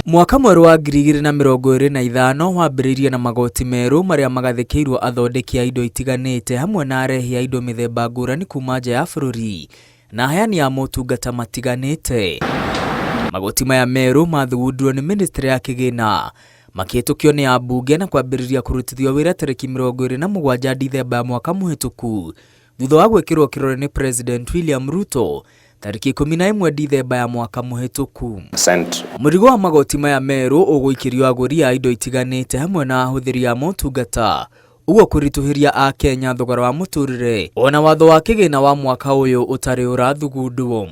Mwaka mwerũ wa 2025 wambĩrĩirie na magoti merũ marĩa magathĩkĩirwo athondeki a indo itiganĩte hamwe na arehi a indo mĩthemba ngũrani kuma nja ya bũrũri na aheani a motungata matiganĩte. Magoti maya merũ mathugundirwo nĩ ministry ya kĩgĩna makĩhĩtũkio nĩ ambunge na kwambĩrĩria kũrutithio wĩra tarĩki 27 Dithemba ya mwaka mũhĩtũku thutha wa gwĩkĩrwo kĩrore nĩ President William Ruto tarĩki 11 Dithemba ya mwaka mũhĩtũku. Cent. Mũrigo wa magoti maya merũ ũgũikĩrio agũri a indo itiganĩte hamwe na ahũthĩri a motungata ũguo kũritũhĩria Akenya thogora wa mũtũrĩre ona watho wa kĩgĩna wa mwaka ũyũ ũtarĩ ũrathugundwo.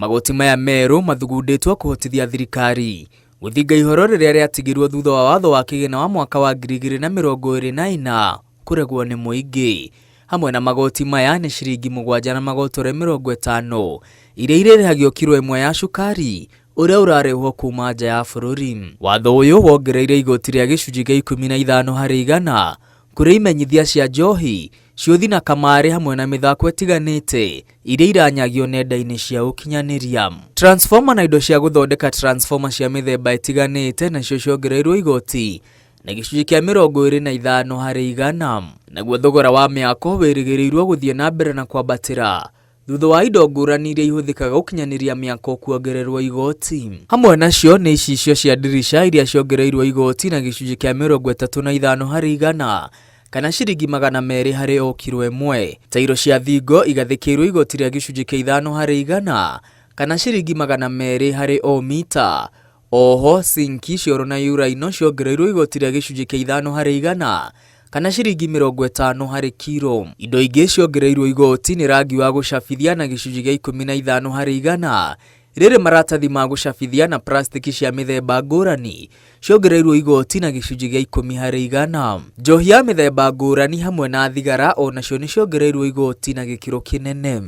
Magoti maya merũ mathugundĩtwo kũhotithia thirikari gũthinga ihoro rĩrĩa rĩatigirwo thutha wa watho wa kĩgĩna wa mwaka wa 2024 kũregwo nĩ mũingĩ. Hamwe na magoti maya nĩ ciringi 7 na magotore 50 iria irĩrĩhagio kiro ĩmwe ya cukari ũrĩa ũrarehwo kuma nja ya bũrũri. Watho ũyũ wongereire igoti rĩa gĩcunjĩ kĩa 15 harĩ igana kũrĩ imenyithia cia njohi, ciũthi na kamarĩ hamwe na mĩthako ĩtiganĩte iria iranyagio nenda-inĩ cia ũkinyanĩria. Transformer na indo cia gũthondeka transformer cia mĩthemba ĩtiganĩte nacio ciongereirwo igoti na gĩcunjĩ kĩa 25 harĩ igana. Naguo thogora wa mĩako wĩrĩgĩrĩirwo gũthiĩ na mbere na kwambatĩra thutha wa indo ngũrani iria ihũthĩkaga gũkinyanĩria mĩako kuongererwo igoti. Hamwe nacio nĩ icicio cia ndirica iria ciongereirwo igoti na gĩcunjĩ kĩa 35 harĩ igana kana ciringi 200 harĩ o kiro ĩmwe. Tairo cia thingo igathĩkĩirwo igoti rĩa gĩcunjĩ kĩa 5 harĩ igana kana ciringi 200 harĩ o mita. Oho sinki, cioro na uraino ciongereirwo igoti rĩa gĩcunjĩ kĩa 5 harĩ igana kana ciringi 50 harĩ kiro. Indo ingĩ ciongereirwo igoti nĩ rangi wa gũcabithia na gĩcunjĩ kĩa 15 harĩ igana, rĩrĩ maratathi ma gũcabithia na plastiki cia mĩthemba ngũrani ciongereirwo igoti na gĩcunjĩ kĩa 10 harĩ igana. Njohi ya mĩthemba ngũrani hamwe na thigara o nacio nĩ ciongereirwo igoti na gĩkĩro kĩnene.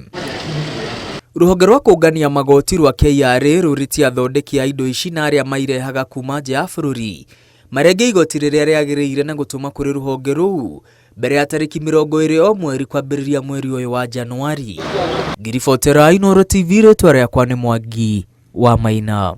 Rũhonge rwa kũngania magoti rwa KRA rũrĩtie athondeki a indo ici na arĩa mairehaga kuma nja ya bũrũri marenge igoti rĩrĩa rĩagĩrĩire na gũtũma kũrĩ rũhonge rũu mbere ya tarĩki 20 o mweri kwambĩrĩria mweri ũyũ wa Januari. Ngiribotera Inooro TV, rĩtwa rĩakwa nĩ Mwangi wa Maina.